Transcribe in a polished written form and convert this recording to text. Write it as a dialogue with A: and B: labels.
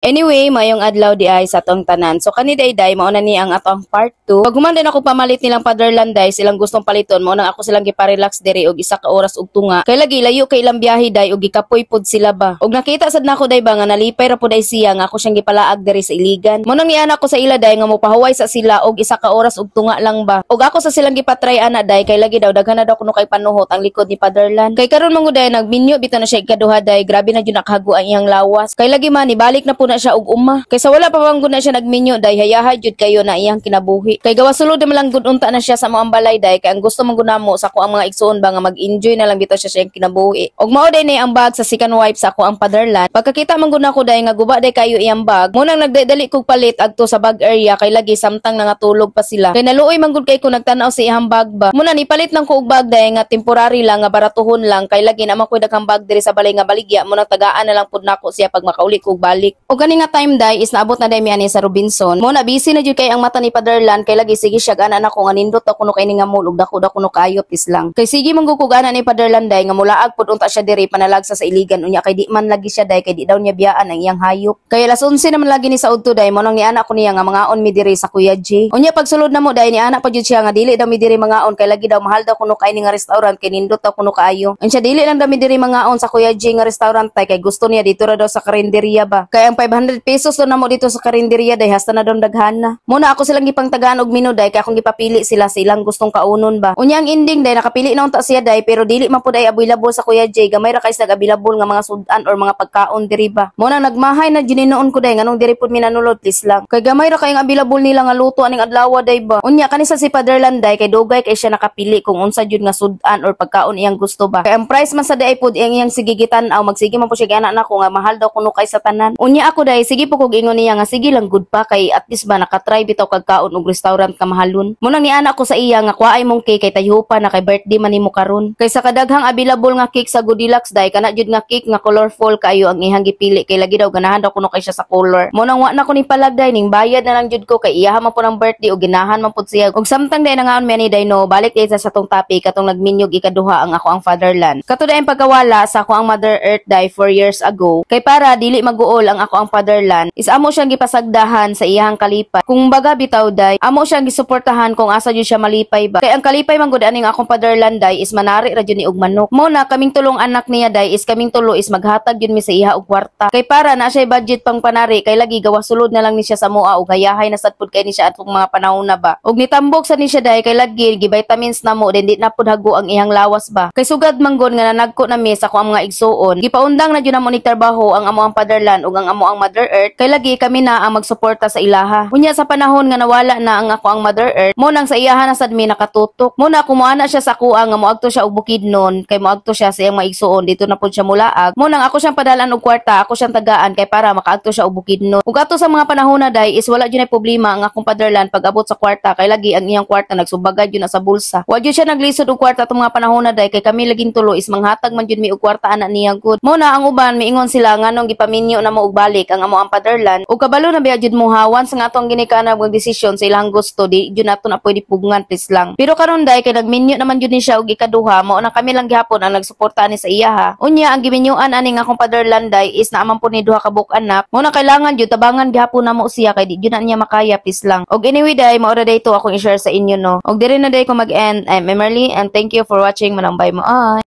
A: Anyway, mayong adlaw di ay sa atong tanan. So kani day, mao na ni ang atong part 2. Pag human din ako pamalit nilang fatherland day, silang gustong paliton, mao nang ako silang giparelax diri og isa ka oras og tunga. Kay lagi layo kay ilang biyahe day og gikapoy pod sila ba. Og nakita sad nako day ba nga nalipay ra pod ay siya nga ako siyang gipalaag diri sa Iligan. Mao nang niana ko sa ila day nga mopahuway sa sila og isa ka oras og tunga lang ba. Og ako sa silang gipatry ana day kay lagi daw daghan na daw kuno kay panuhot ang likod ni fatherland. Kay karon man gud day nagminyo bitaw na siya ikaduha day, grabe na jud nakahago ang iyang lawas. Kay lagi man ibalik na po na siya og uma. Kay sa wala pa man gud na siya nagminyo day, hayahay jud kayo na iyang kinabuhi. Kay gawa sulod man lang gud unta na siya sa among balay day, kay ang gusto man gud namo sa ako ang mga igsuon ba nga mag-enjoy na lang bitaw siya sa iyang kinabuhi. Og mao day ni ang bag sa second wife sa ako ang fatherland. Pagkakita man gud nako day nga guba day kayo iyang bag, mo nang nagdali kog palit adto sa bag area kay lagi samtang nangatulog pa sila. Kay naluoy man gud kay ko nagtan-aw sa iyang bag ba. Muna ni palit lang ko og bag day nga temporary lang, nga baratuhon lang, kay lagi naman koy daghang bag diri sa balay nga baligya mo nang tagaan na lang pud nako siya pag makauli kog balik. Og kani nga time day is naabot na day mi ani sa Robinson. Mo na busy na jud kay ang mata ni Fatherland kay lagi sige siya ana nako nga nindot ako no kay ni nga mall og dako dako no kayo pis lang. Kay sige man gud kog ana ni Fatherland day nga mulaag pud unta siya diri panalagsa sa Iligan unya kay di man lagi siya day kay di daw niya biyaan ang iyang hayop. Kay alas 11 naman lagi ni sa udto day, mo nang niana ko niya nga mangaon mi diri sa Kuya J. Unya pagsulod na mo day, ni ana pa jud siya nga dili daw mi diri mangaon kay lagi daw mahal daw kuno kay ni nga restaurant kay nindot daw kuno kaayo. Unya dili lang daw mi diri mangaon sa Kuya J nga restaurant tay kay gusto niya dito ra daw sa karinderya ba. Kay ang 500 pesos do namo dito sa karinderya day hasta na daw daghan na. Muna ako silang gipangtagaan og menu day kay akong gipapili sila sa ilang gustong kaunon ba. Unya ang ending day nakapili na unta siya day, pero dili man pud ay available sa Kuya J, gamay ra kay sa available nga mga sudan or mga pagkaon diri ba. Mo na nagmahay na gininuon ko day nganong diri pud minanulod, please lang. Kay gamay ra kay ang available nila nga luto aning adlaw day ba. Unya kani sa si Fatherland day kay dugay kay siya nakapili kung unsa jud nga sudan or pagkaon iyang gusto ba. Kay ang price man sa day pud iyang iyang sige gitan-aw, magsige man po siya gana nako nga mahal daw kuno kay sa tanan. Unya ako day sige po kog ingon niya nga sige lang good pa kay at least ba nakatry bitaw kag kaon og restaurant ka mahalon. Mo nang niana ko sa iya nga kuhaay mong cake kay tayupa na kay birthday man nimo karon. Kay sa kadaghang available nga cake sa Goldilocks day, kana jud nga cake nga colorful kayo ang ihang gipili kay lagi daw ganahan daw kuno kay siya sa color. Mo nang wa na ko ni palag day, ning bayad na lang jud ko kay iyaha man po ng birthday og ginahan man pud siya. Og samtang day nangaon mi ani day no, balik day sa atong topic katong nagminyog ikaduha ang ako ang fatherland. Kato day ang pagkawala sa ako ang Mother Earth day 4 years ago. Kay para dili maguol ang ako ang fatherland is amo siyang gipasagdahan sa iyahang kalipay. Kung baga bitaw day, amo siyang gisuportahan kung asa jud siya malipay ba. Kay ang kalipay man gud aning akong fatherland day is manari ra jud ni og manok. Mo na kaming tulong anak niya day is kaming tulo is maghatag jud mi sa iha og kwarta. Kay para na siya budget pang panari kay lagi gawa sulod na lang ni siya sa moa og hayahay na sad pud kay ni siya atong mga panahon na ba. Og nitambok sa ni siya day kay lagi gi-vitamins na mo din, di na pud hago ang iyang lawas ba. Kay sugad manggod nga nanagko na mi sa ako ang mga igsuon. Gipaundang na jud namo ni trabaho ang amo ang fatherland ug ang amo ang Mother Earth kay lagi kami na ang magsuporta sa ilaha. Unya sa panahon nga nawala na ang ako ang Mother Earth, mo nang sa iyaha na sad mi nakatutok. Mo na kumuana siya sa kuha nga moadto siya og Bukidnon kay moadto siya sa iyang maigsuon, dito na pud siya mulaag. Mo nang ako siyang padalan og kwarta, ako siyang tagaan kay para makaadto siya og Bukidnon. Ug ato sa mga panahon na day is wala jud nay problema ang akong fatherland pag abot sa kwarta kay lagi ang iyang kwarta nagsubagad jud na sa bulsa. Wa jud siya naglisod og kwarta atong mga panahon na day kay kami laging tulo is manghatag man jud mi og kwarta ana niya gud. Mo na ang uban miingon sila nganong gipaminyo na mo og balik ang amo ang fatherland. Ug kabalo na biya jud mo ha, once nga atong ginikanan og desisyon sa ilang gusto, di jud nato na pwede pugngan, please lang. Pero karon day kay nagminyo naman jud ni siya og ikaduha, mao na kami lang gihapon ang nagsuporta ni sa iya ha. Unya ang giminyuan ani nga akong fatherland day is naaman po ni duha ka buok anak. Mo na kailangan jud tabangan gihapon namo siya kay di jud na niya makaya, please lang. Og anyway day, mao ra day to akong i-share sa inyo no. Og diri na day ko mag-end. I'm Emerly and thank you for watching. Manambay mo ay.